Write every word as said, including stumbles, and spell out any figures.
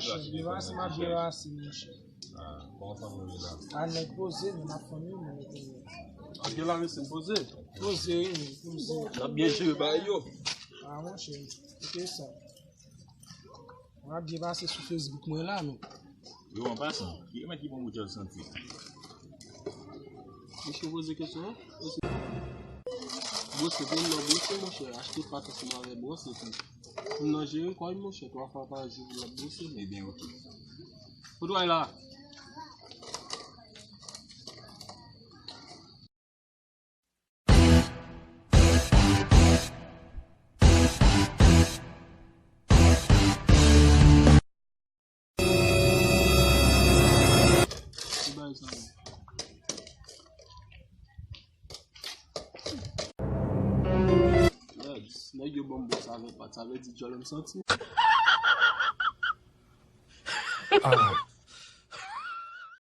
Devanse, m ap devanse, monchè. Ah, kòman fanmi w ye la? A, nèg poze, men m ap fanmi w, men rekonèt. Ap gen la, mesye, poze. Poze, wi, men poze. N ap byen jere bagay yo. A, monchè, se sa. M ap byen pase sou Facebook mwen la, men. Yo, an pasan, ki, men ki bon bout jèl santi? Misye poze kesyon an? Bwose, te nan bwose, monchè. Achte pat ansanm avè bwose tou. Moun nan jere kò l, monchè. Twa fwa pa jou, l ap bwose. Ebyen, oke. Kote w al la? Ki bagay sa ye? Nèg, nèg yo ban m bwose avè pat, sa vle di djòl m santi. Ah.